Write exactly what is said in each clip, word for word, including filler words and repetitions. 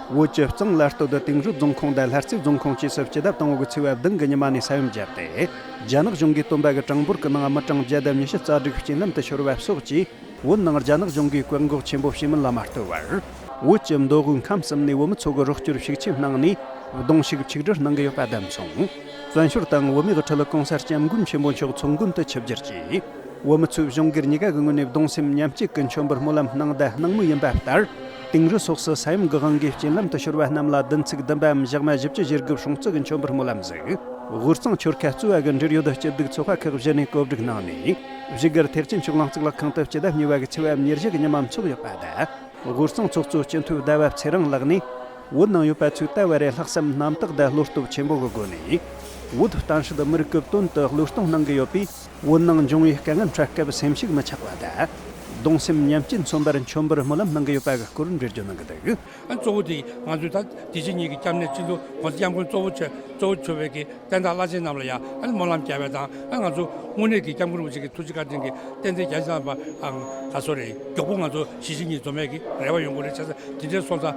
བོད་ཀྱི་གཙང་ལ་སྟོད་དུ་དིང་རི་རྫོང་ཁོངས་དང་ལྷ་རྩེ་རྫོང་ཁོངས་བཅས་སུ་སྤྱི་ཟླ་དང་པོ་གི་ཚེས་པ་བདུན་གྱི་ཉི་མ་ནས་ས་ཡོམ་བརྒྱབ་སྟེ། རྒྱ་ནག་གཞུང་གིས་བཏོན་པ་གི་གྲངས་འབོར་གྱི་ནང་མི་གྲངས་བརྒྱ་དང་ཉི་ཤུ་རྩ་དྲུག་རྐྱེན་ལམ་དུ་ཤོར་བ་སོགས་ཀྱིས། བོད་ནང་རྒྱ་ནག་གཞུང་གིས་བཀག་འགོག་ཆེན་པོ་བྱས་མིན་ལ་མ་ལྟོས་པར། བོད་ཀྱི་མདོ་དབུས་ཁམས་གསུམ་ནས་བོད་མི་ཚོ་གི་རོགས་སྐྱོར་ཤུགས་ཆེ་གནང་ནས། གདུང་ཤུགས་ཆིག་སྒྲིལ་གནང་གི་ཡོད་པ་བདེན་མཚུངས། བཙན་བྱོལ་དང་བོད་མིའི་དབུ་ཁྲིད་༸གོང་ས་༸སྐྱབས་མགོན་ཆེན་པོ་མཆོག་ཚོགས་མགོན་དུ་ཆིབས་བསྒྱུར་གྱིས། བོད་མི་ཚོས་གཞུང་སྒེར་གཉིས་ཀ་གི་ངོས་ནས་གདུང་སེམས་མཉམ་སྐྱེད་ཀྱི་མཆོད་འབུལ་སྨོན་ལམ་གནང་དང་གནང་མུས་ཡིན་པ་ལྟར། དིང་རི་སོགས་སུ་ས་ཡོམ་གྱི་དབང་གིས་རྐྱེན་ལམ་དུ་ཤོར་བ་རྣམས་ལ་བདུན་ཚིགས་བདུན་པའམ་ཞག་མ་བཞི་བཅུ་ཞེ་དགུ་སྲུང་བརྩི་གི་མཆོད་འབུལ་སྨོན་ལམ་ཟིག་དབུས་གཙང་ཆོལ་ཁ་གཙོས་པ་གི་འབྲེལ་ཡོད་སྐྱིད་སྡུག་ཚོགས་པ་ཁག་བཞི་ནས་གོ་སྒྲིག་གནང་ནས། བཞུགས་སྒར་ཐེག་ཆེན་ཆོས་གླིང་གཙུག་ལག་ཁང་དུ་སྤྱི་ཟླ་གཉིས་པ་གི་ཚེས་པ་ཉེར་བཞི་གི་ཉི་མ་འཚོགས་ཡོད་པ་དང་། དབུས་གཙང་ཚོགས་གཙོ་སྤྱི་འཐུས་ཟླ་བ་ཚེ་རིང་ལགས་ནས། བོད་ནང་ཡོད་པ་ཚོས་ད་བར་རེ་ལྷག་བསམ་རྣམ་དག་དང་བློ་སྟོབས་ཆེན་པོ་གི་སྒོ་ནས། བོད་བསྟན་སྲིད་མི་རིགས་ཀྱི་དོན་དུ་བློས་གཏོང་གནང་གི་ཡོད་པས། བོད་ནང་འབྱུང་བའི་དཀའ་ངལ་འཕྲད་སྐབས་སེམས་ཤུགས་མི་ཆག་པ་དང་། གདུང་སེམས་མཉམ་སྐྱེད་མཚོན་པར་མཆོད་འབུལ་སྨོན་ལམ་གནང་གི་ཡོད་པ་གི་སྐོར་འགྲེལ་བརྗོད་གནང་གི་འདུག་ཨ་གཙོ་བོ་དེ་ང་ཚོས་ད་དེ་ཕྱི་གཉིས་ཀྱི་སྐྱབས་གནས་སྤྱི་འཐུས་༸གོང་ས་༸སྐྱབས་མགོན་གཙོ་བོ་བྱས་གཙོ་བོ་བྱས་པའི་གི་བསྟན་བདག་བླ་ཆེན་རྣམས་ལ་ཡང་ཨ་ནི་སྨོན་ལམ་རྒྱབ་པ་དང་། ཨ་ང་ཚོ་དངོས་གནས་ཀྱི་སྐྱབས་མགོན་རིན་པོ་ཆེ་གི་ཐུགས་རྗེ་བཀའ་དྲིན་གྱིས་བསྟན་འཛིན་རྒྱལ་བ་ཨ་ག་སོ་རེད། མགྱོགས་པོ་ང་ཚོ་གཞིས་བྱེས་གཉིས་འཛོམས་ཡས་ཀྱི་རེ་བ་ཡོང་གི་རེད། བྱས་ཙང་དེ་འདྲའི་སོང་ཙང་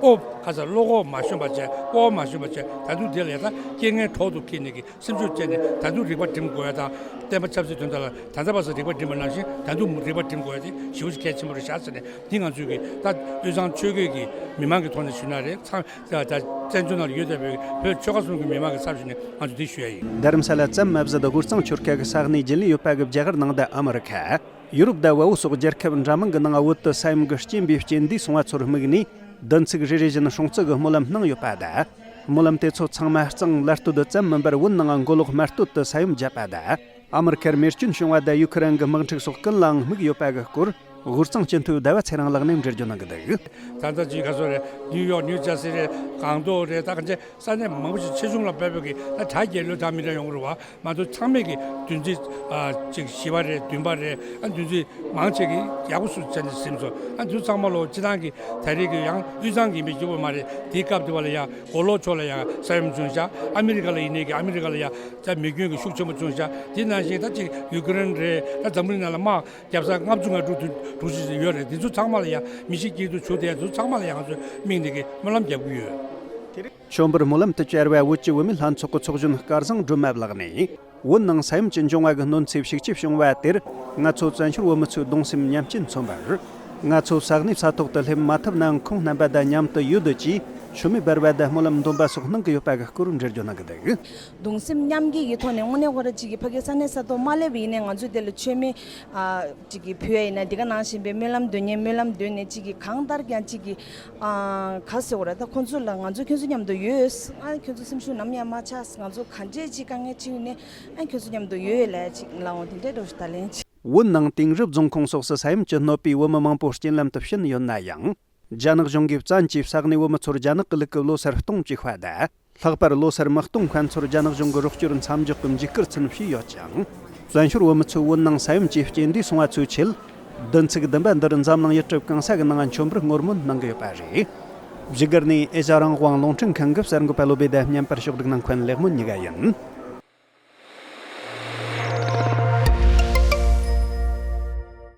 ཨོ་ག་ས་བློ་ཁོག་མ་ཞོན་པ་བྱས། སྤོབས་པ་མ་ཞོན་པ་བྱས། ད་དུང་དེ་ལ་ཡང་ད་རྐྱེན་ངན་གྲོགས་སུ་འཁྱེར་ནས་ཀྱི་སེམས་ཤུགས་བསྐྱེད་ནས་ད་དུང་རིག་པ་སྒྲིམ་དགོས་ཡ་དང་། བསྟན་པ་ཆབ་སྲིད་དོན་དག་ལ་ད་ལྟ་བར་དུ་རིག་པ་སྒྲིམ་པ་ནང་བཞིན་ད་དུང་རིག་པ་སྒྲིམ་དགོས་ཡ་དེ་ཞེ་པོ་ཅིག་གལ་ཆེན་པོ་རེད་ཤག་ཟེར་ནས། འདི་ང་ཚོས་ཀྱི་ད་དབུས་གཙང་ཆོལ་ཁའི་གི་མི་མང་གི་ཐོག་ནས་ཞུས་ན་རེད། ཚང་ད་ད་བཙན་བྱོལ་ནང་ལ་ཡོད་བསྡད་པའི་བོད་ཆོལ་ཁ་གསུམ་གྱི་མི་མང་གི་ཚབ་ཞུས་ནས་ང་ཚོས་འདི་ཞུ་ཡ་ཡིན། རྡ་རམ་ས་ལ་ཙམ་མ་ཟད་དབུས་གཙང་ཆོལ་ཁ་གི་ས་གནས་རྒྱུན་ལས་ཡོད་པ་གི་རྒྱ་གར་ནང་དང་ཨ་མི་རི་ཁ། ཡུ་རོབ་དང་བལ་པོ་སོགས་རྒྱལ་ཁབ་འདྲ་མིན་གྱི་ནང་བོད་དུ་ས་ཡོམ་གྱི་རྐྱེན་པས་རྐྱེན་འདས་སོང་བ་ཚོར་དམིགས་ནས། བདུན་ཚིགས་རེ་རེ་བཞིན་སྲུང་བརྩི་གི་སྨོན་ལམ་གནང་ཡོད་པ་དང་། སྨོན་ལམ་དེ་ཚོ་ཚང་མ་གཙང་ལ་སྟོད་དུ་ཙམ་མིན་པར་བོད་ནང་མགོ་ལོག་སྨད་སྟོད་དུ་ས་ཡོམ་བརྒྱབ་པ་དང་། ཨ་མི་རི་ཁར་མེ་སྐྱོན་བྱུང་བ་དང་ཡུ་ཁུ་རེན་གྱི་དམག་འཁྲུག་སོགས་ཀུན་ལའང་དམིགས་ཡོད་པ་གི་སྐོར། དབུས་གཙང་སྤྱི་འཐུས་ཟླ་བ་ཚེ་རིང་ལགས་ནས་འགྲེལ་བརྗོད་གནང་གི་འདུག་ད་ལྟ་ཅིག་ག་སོ་རེད། ནིའུ་ཡོག་ནིའུ་ཇར་སི་རེད། སྒང་ཏོག་རེད། ད་ག་ཚོད་ས་གནས་མང་པོ་ཞིག་ཆེ་ཆུང་ལ་དཔག་པའི་གི་ད་དྲ་རྒྱའི་བློས་བཏང་མི་འདྲ་ཡོང་གི་རེད་བ། མ་གཏོགས་ཚང་མས་གི་བདུན་ཚིགས་ཨ་ཅིག་བཞི་པ་རེད། བདུན་པ་རེད། ཨ་བདུན་ཚིགས་མང་ཆེ་གི་ཡག་པོ་སུ་བྱས་ནས་ཟིན་སོང་། ཨ་འདི་ཚང་མ་ལོ་སྤྱི་བཏང་གི་ད་རེས་གི་ཡང་དབུས་གཙང་གི་མི་གཅིག་པོ་མ་རེད། དེའི་སྐབས་དེ་བ་ལ་ཡང་མགོ་ལོག་ཕྱོགས་ལ་ཡང་ས་ཡོམ་བྱུང་ཤག་ཨ་མི་རི་ཀ་ལ་ཡིན་ནའི་གི་ཨ་མི་རི་ཀ་ལ་ཡང་ད་མེ་སྐྱོན་གི་ཤུགས་ཆེན་པོ་བྱུང་ཤག་དེ་ནང་བཞིན་ད་ཅིག་ཡུ་ཀེ་རེན་རེད། ད་འཛམ་བུ་གླིང་ནང་ལ་དམག་བརྒྱབ་ས་ལྔ་བཅུ་ང་དྲུག་དྲུག་ཅུ་ཡོད་རེད། དེ་ཚོ་ཚང་མ་ལ་ཡང་མི་ཤི་སྐྱིད་སྡུག་བྱུང་དེ་ཚོ་ཚང་མ་ལ་ཡང་ང་ཚོས་དམིགས་ནས་གི་སྨོན་ལམ་རྒྱབ་གི་ཡོད། མཆོད་འབུལ་སྨོན་ལམ་དུ་བཅར་བའི་བོད་ཀྱི་བུད་མེད་ལྷན་ཚོགས་ཀྱི་ཚོགས་གཞོན་སྐལ་བཟང་སྒྲོལ་མ་ལགས་ནས། བོད་ནང་ས་ཡོམ་གྱི་འབྱུང་བ་གི་གནོད་འཚེ་ཤུགས་ཆེ་བྱུང་བ་དེར། ང་ཚོ་བཙན་བྱོལ་བོད་མི་ཚོས་གདུང་སེམས་མཉམ་སྐྱེད་མཚོན་པར། ང་ཚོ་ས་གནས་ས་ཐོག་ཏུ་སླེབས་མ་ཐུབ་ནའང་ཁོང་རྣམ་པ་དང་མཉམ་དུ་ཡོད་དོ་ཅེས་མཆོད་མེ་སྦར་བ་དང་སྨོན་ལམ་འདོན་པ་སོགས་གནང་གི་ཡོད་པ་གི་སྐོར་འགྲེལ་བརྗོད་གནང་གི་འདུག་གདུང་སེམས་མཉམ་སྐྱེད་ཀྱི་ཐོག་ནས་དངོས་གནས་ཁོ་ར་གཅིག་གི་ཕ་གི་ས་གནས་ས་ཐོག་མ་སླེབས་པ་ཡིན་ནའི་ང་ཚོས་དེ་ལ་མཆོད་མེ་ཨ་གཅིག་གི་ཕུལ་ཡ་ཡིན་ན། འདི་ག་ནང་བཞིན་པའི་སྨོན་ལམ་འདོན་མཁན་སྨོན་ལམ་འདོན་ནས་གཅིག་གི་གང་ལྟར་ཀྱང་གཅིག་གི་ཨ་ག་ཟེར་བ་རེད། ད་ཁོང་ཚོ་ལ་ང་ཚོ་ཁྱོད་ཚོ་མཉམ་དུ་ཡོད། ཨ་ཁྱོད་ཚོ་སེམས་ཤུགས་ནམ་ཡང་མ་ཆག་ང་ཚོ་ག་འདྲས་ཅིག་དཀའ་ངལ་ཅིག་ཡོད་ནའི་ཨ་ཁྱོད་ཚོ་མཉམ་དུ་ཡོད་ལབ་ཅིག་ལབ་འོང་། དེ་འདྲས་འགྲོ་ཞིག་ད་ལན་ཅིག་བོད་ནང་དིང་རི་རྫོང་ཁོངས་སོགས་སུ་ས་ཡོམ་གྱིས་གནོད་པའི་བོད་མི་མང་པོ་རྐྱེན་ལམ་དུ་ཕྱིན་ཡོད་ན་ཡང་། རྒྱ་ནག་གཞུང་གིས་བཙན་གྱིས་ས་གནས་བོད་མི་ཚོར་རྒྱ་ནག་གི་ལུགས་ཀྱི་ལོ་སར་གཏོང་བཅུག་པ་དང་། ལྷག་པར་ལོ་སར་མི་གཏོང་མཁན་ཚོར་རྒྱ་ནག་གཞུང་གི་རོགས་སྐྱོར་མཚམས་འཇོག་གི་འཇིགས་སྐུལ་ཚུན་ཕྱིན་ཡོད་ཅིང་། བཙན་བྱོལ་བོད་མི་ཚོས་བོད་ནང་ས་ཡོམ་གྱིས་རྐྱེན་འདས་སོང་བ་ཚོའི་ཆེད། བདུན་ཚིགས་བདུན་པ་འདིར་འཛམ་གླིང་ཡུལ་གྲུ་གང་ས་གི་ནང་མཆོད་འབུལ་བསྔོ་སྨོན་གནང་གི་ཡོད་པ་རེད། བཞུགས་སྒར་ནས་ཨེ་ཤ་རང་དབང་རླུང་འཕྲིན་ཁང་གི་གསར་འགོད་པ་བློ་བྷེ་དང་མཉམ་པར་ཕྱོགས་སྒྲིག་གནང་མཁན་ལེགས་སྨོན་གཉིས་ཀ་ཡིན།